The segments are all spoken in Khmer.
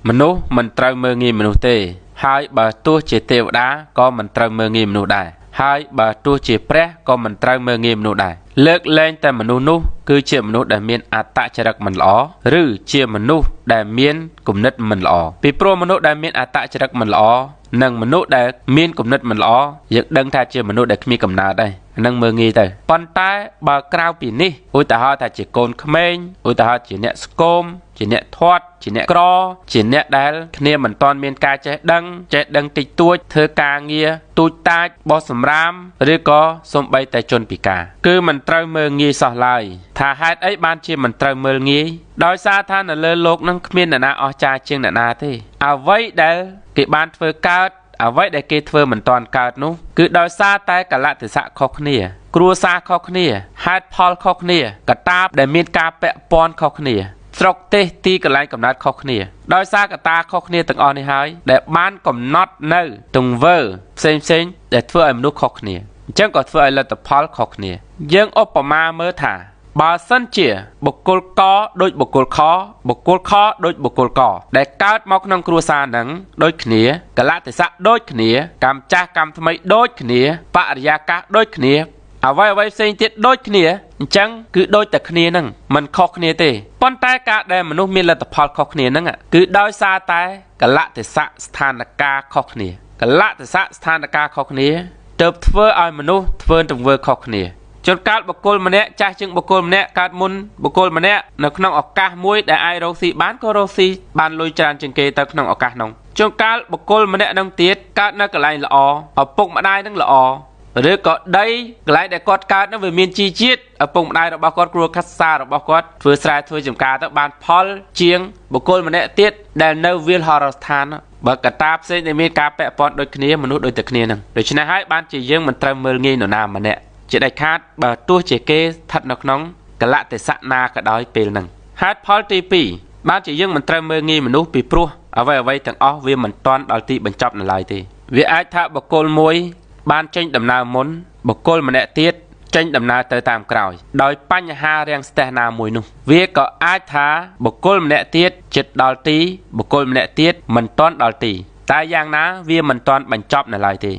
មនុស្សមិនត្រូវមើលងាយមនុស្សទេហើយបើទោះជាទេវតាក៏មិនត្រូវមើលងាយមនុស្សដែរហើយបើទោះជាព្រះក៏មិនត្រូវមើលងាយមនុស្សដែរលើកលែងតែមនុស្សនោះគឺជាមនុស្សដែលមានអត្តចរិតមិនល្អឬជាមនុស្សដែលមានគំនិតមិនល្អពីព្រោះមនុស្សដែលមានអត្តចរិតមិនល្អនិងមនុស្សដែលមានគំនិតមិនល្អយើងដឹងថាជាមនុស្សដែលគ្មានកំណើតដែរនឹងមើលងាយទៅប៉ុន្តែបើក្រៅពីនេះឧទាហរណ៍ថាជាកូនក្មេងឧទាហរណ៍ជាអ្នកស្គមជាអ្នកធាត់ជាអ្នកក្រជាអ្នកដែលគ្នាមិនទាន់មានការចេះដឹងតិចតួចធ្វើការងារទូចតាចបោះសម្រាមឬក៏សំបីតែជនពិការគឺមិនត្រូវមើលងាយសោះឡើយថាហេតុអីបានជាមិនត្រូវមើលងាយដោយសារថានៅលើលោកនឹងគ្មានអ្នកណាអស្ចារ្យជាងអ្នកណាទេអ្វីដែលគេបានធ្វើកើតអ្វីដែលគេធ្វើមិនទាន់កើតនោះគឺដោយសារតែកលៈទេសៈខុសគ្នាគ្រួសារខុសគ្នាហេតុផលខុសគ្នាកត្តាដែលមានការពាក់ព័ន្ធខុសគ្នាស្រុកទេសទីកន្លែងកំណើតខុសគ្នាដោយសារកត្តាខុសគ្នាទាំងអស់នេះហើយដែលបានកំណត់នៅទង្វើផ្សេងផ្សេងដែលធ្វើឲ្យមនុស្សខុសគ្នាអញ្ចឹងក៏ធ្វើឲ្យលទ្ធផលខុសគ្នាយើងឧបមាមើលថាបើសិនជាបុគ្គលកដូចបុគ្គលខបុគ្គលខដូចបុគ្គលកដែលកើតមកក្នុងគ្រួសារនឹងដូចគ្នាកលៈទេសៈដូចគ្នាកម្មចាស់កម្មថ្មីដូចគ្នាបរិយាកាសដូចគ្នាអ្វីអ្វីផ្សេងទៀតដូចគ្នាអញ្ចឹងគឺដូចតែគ្នានឹងមិនខុសគ្នាទេប៉ុន្តែការដែលមនុស្សមានលទ្ធផលខុសគ្នានឹងគឺដោយសារតែកលៈទេសៈស្ថានភាពខុសគ្នាកលៈទេសៈស្ថានភាពខុសគ្នាទើបធ្វើឲ្យមនុស្សធ្វើទង្វើខុសគ្នាជួនកាលបុគ្គលម្នាក់ចាស់ជាងបុគ្គលម្នាក់កើតមុនបុគ្គលម្នាក់នៅក្នុងឱកាសមួយដែលអាចរកស៊ីបានក៏រកស៊ីបានលុយច្រើនជាងគេទៅក្នុងឱកាសនោះជួនកាលបុគ្គលម្នាក់នឹងទៀតកើតនៅកន្លែងល្អឪពុកម្ដាយនឹងល្អឬក៏ដីកន្លែងដែលគាត់កើតនោះវាមានជីជាតិឪពុកម្ដាយរបស់គាត់គ្រួសាររបស់គាត់ធ្វើស្រែធ្វើចម្ការទៅបានផលជាងបុគ្គលម្នាក់ទៀតដែលនៅវាលហរស្ថានបើកត្តាផ្សេងដែលមានការពាក់ព័ន្ធដូចគ្នាមនុស្សដូចតែគ្នានឹងដូច្នេះហើយបានជាយើងមិនត្រូវមើលងាយនរណាម្នាក់ជាដាច់ខាតបើទោះជាគេស្ថិតនៅក្នុងកលៈទេសៈណាក៏ដោយពេលហ្នឹងហេតុផលទី2បានជាយើងមិនត្រូវមើលងាយមនុស្សពីព្រោះអ្វីអ្វីទាំងអស់វាមិនទាន់ដល់ទីបញ្ចប់នៅឡើយទេវាអាចថាបុគ្គលមួយបានចេញដំណើរមុនបុគ្គលម្នាក់ទៀតចេញដំណើរទៅតាមក្រោយដោយបញ្ហារាំងស្ទះណាមួយនោះវាក៏អាចថាបុគ្គលម្នាក់ទៀតជិតដល់ទីបុគ្គលម្នាក់ទៀតមិនទាន់ដល់ទីតែយ៉ាងណាវាមិនទាន់បញ្ចប់នៅឡើយទេ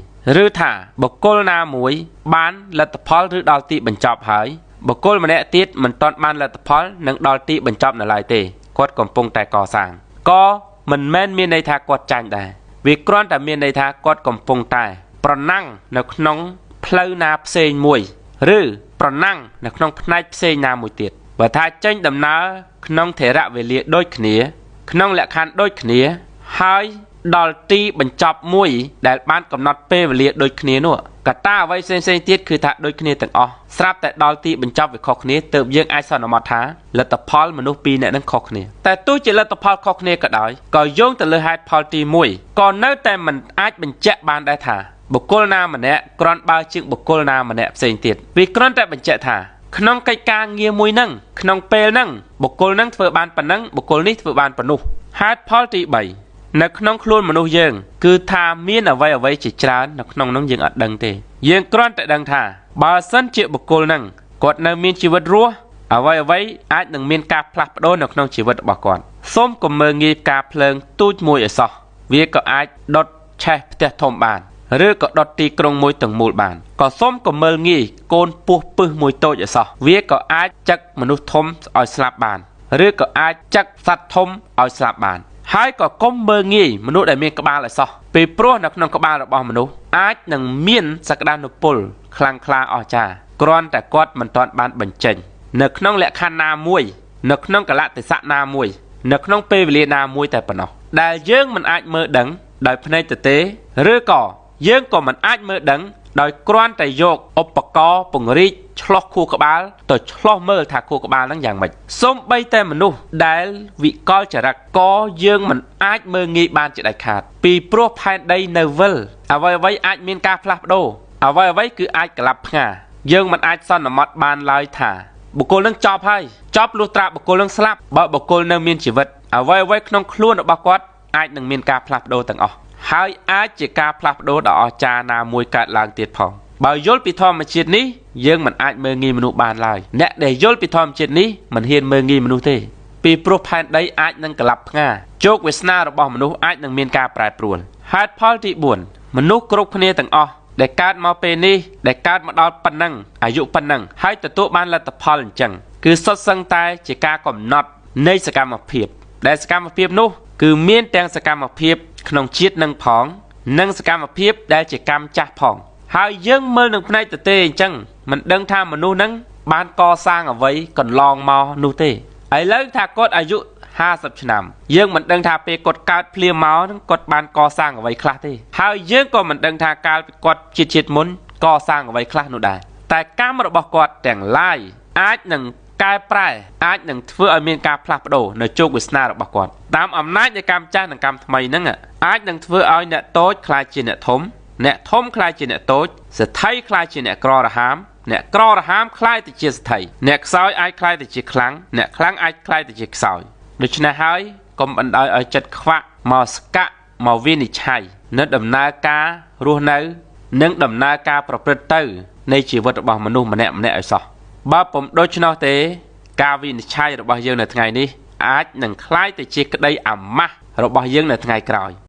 ឬថាបុគ្គលណាមួយបានលទ្ធផលឬដល់ទីបញ្ចប់ហើយបុគ្គលម្នាក់ទៀតមិនទាន់បានលទ្ធផលនិងដល់ទីបញ្ចប់នៅឡើយទេគាត់កំពុងតែកសាងក៏មិនមែនមានន័យថាគាត់ចាញ់ដែរវាគ្រាន់តែមានន័យថាគាត់កំពុងតែប្រណាំងនៅក្នុងផ្លូវណាផ្សេងមួយឬប្រណាំងនៅក្នុងផ្នែកផ្សេងណាមួយទៀតបើថាចេញដំណើរក្នុងថេរវេលាដូចគ្នាក្នុងលក្ខខណ្ឌដូចគ្នាហើយដល់ទីបញ្ចប់មួយដែលបានកំណត់ពេលវេលាដូចគ្នានោះកត្តាអ្វីផ្សេងៗទៀតគឺថាដូចគ្នាទាំងអស់ស្រាប់តែដល់ទីបញ្ចប់វាខុសគ្នាទើបយើងអាចសន្មតថាលទ្ធផលមនុស្សពីរនាក់នឹងខុសគ្នាតែទោះជាលទ្ធផលខុសគ្នាក៏ដោយក៏យោងទៅលើហេតុផលទី1ក៏នៅតែមិនអាចបញ្ជាក់បានដែរថាបុគ្គលណាម្នាក់គ្រាន់បើជាងបុគ្គលណាម្នាក់ផ្សេងទៀតវាគ្រាន់តែបញ្ជាក់ថាក្នុងកិច្ចការងារមួយហ្នឹងក្នុងពេលហ្នឹងបុគ្គលហ្នឹងធ្វើបានប៉ុណ្ណឹងបុគ្គលនេះធ្វើបានប៉ុណ្ណោះហេតុផលទី3នៅក្នុងខ្លួនមនុស្សយើងគឺថាមានអ្វីអ្វីជាច្រើននៅក្នុងនោះយើងអត់ដឹងទេយើងគ្រាន់តែដឹងថាបើសិនជាបុគ្គលហ្នឹងគាត់នៅមានជីវិតរស់អ្វីអ្វីអាចនឹងមានការផ្លាស់ប្ដូរនៅក្នុងជីវិតរបស់គាត់សូមកុំមើលងាយផ្កាភ្លើងទូចមួយឲ្យសោះវាក៏អាចដុតឆេះផ្ទះធំបានឬក៏ដុតទីក្រុងមួយទាំងមូលបានក៏សូមកុំមើលងាយកូនពស់ពឹសមួយតូចឲ្យសោះវាក៏អាចចឹកមនុស្សធំឲ្យស្លាប់បានឬក៏អាចចឹកសត្វធំឲ្យស្លាប់បានហើយក៏កុំមើលងាយមនុស្សដែលមានក្បាលឲ្យសោះពីព្រោះនៅក្នុងក្បាលរបស់មនុស្សអាចនឹងមានសក្តានុពលខ្លាំងក្លាអស្ចារ្យគ្រាន់តែគាត់មិនទាន់បានបញ្ចេញនៅក្នុងលក្ខខណ្ឌណាមួយនៅក្នុងកលៈទេសៈណាមួយនៅក្នុងពេលវេលាណាមួយតែប៉ុណ្ណោះដែលយើងមិនអាចមើលដឹងដោយភ្នែកទទេឬក៏យើងក៏មិនអាចមើលដឹងដោយគ្រាន់តែយកឧបករណ៍ពង្រីកឆ្លោះខួរក្បាលទៅឆ្លោះមើលថាខួរក្បាលហ្នឹងយ៉ាងម៉េចសូម្បីតែមនុស្សដែលវិកលចរិតក៏យើងមិនអាចមើលងាយបានជាដាច់ខាតពីព្រោះផែនដីនៅវិលអ្វីអ្វីអាចមានការផ្លាស់ប្ដូរអ្វីអ្វីគឺអាចក្លាប់ផ្ងាយើងមិនអាចសន្មត់បានឡើយថាបុគ្គលនឹងចប់ហើយចប់លុះត្រាបុគ្គលនឹងស្លាប់បើបុគ្គលនៅមានជីវិតអ្វីអ្វីក្នុងខ្លួនរបស់គាត់អាចនឹងមានការផ្លាស់ប្ដូរទាំងអស់ហើយអាចជាការផ្លាស់ប្ដូរដ៏អស្ចារ្យណាមួយកើតឡើងទៀតផងបើយល់ពីធម្មជាតិនេះយើងមិនអាចមើលងាយមនុស្សបានឡើយអ្នកដែលយល់ពីធម្មជាតិនេះមិនហ៊ានមើលងាយមនុស្សទេ ពីព្រោះផែនដីអាចនឹងក្លាប់ផ្ងាជោគវាសនារបស់មនុស្សអាចនឹងមានការប្រែប្រួលហេតុផលទី4មនុស្សគ្រប់គ្នាទាំងអស់ដែលកើតមកពេលនេះដែលកើតមកដល់ប៉ុណ្ណឹងអាយុប៉ុណ្ណឹងហើយទទួលបានលទ្ធផលអញ្ចឹងគឺសុទ្ធសឹងតែជាការកំណត់នៃសកម្មភាពដែលសកម្មភាពនោះគឺមានទាំងសកម្មភាពក្នុងជាតិនឹងផងនិងសកម្មភាពដែលជាកម្មចាស់ផងហើយយើងមើលនឹងផ្នែកទទេអញ្ចឹងមិនដឹងថាមនុស្សនឹងបានកសាងអ្វីកន្លងមកនោះទេឥឡូវថាគាត់អាយុ50ឆ្នាំយើងមិនដឹងថាពេលគាត់កើតភ្លាមមកហ្នឹងគាត់បានកសាងអ្វីខ្លះទេហើយយើងក៏មិនដឹងថាកាលពីគាត់ជាតិមុនកសាងអ្វីខ្លះនោះដែរតែកម្មរបស់គាត់ទាំងឡាយអាចនឹងកែប្រែអាចនឹងធ្វើឲ្យមានការផ្លាស់ប្ដូរនៅជោគវាសនារបស់គាត់តាមអំណាចនៃកម្មចាស់និងកម្មថ្មីហ្នឹងអាចនឹងធ្វើឲ្យអ្នកតូចក្លាយជាអ្នកធំអ្នកធំក្លាយជាអ្នកតូចសេដ្ឋីក្លាយជាអ្នកក្ររហាមអ្នកក្ររហាមក្លាយទៅជាសេដ្ឋីអ្នកខ្សោយអាចក្លាយទៅជាខ្លាំងអ្នកខ្លាំងអាចក្លាយទៅជាខ្សោយដូច្នេះហើយកុំបណ្ដោយឲ្យចិត្តខ្វាក់មកស្កាក់មកវិនិច្ឆ័យនៅដំណើរការរស់នៅនិងដំណើរការប្រព្រឹត្តទៅនៃជីវិតរបស់មនុស្សម្នាក់ៗឲ្យសោះបើពុំដូច្នោះទេការវិនិច្ឆ័យរបស់យើងនៅថ្ងៃនេះអាចនឹងក្លាយទៅជាក្តីអាម៉ាស់របស់យើងនៅថ្ងៃក្រោយ។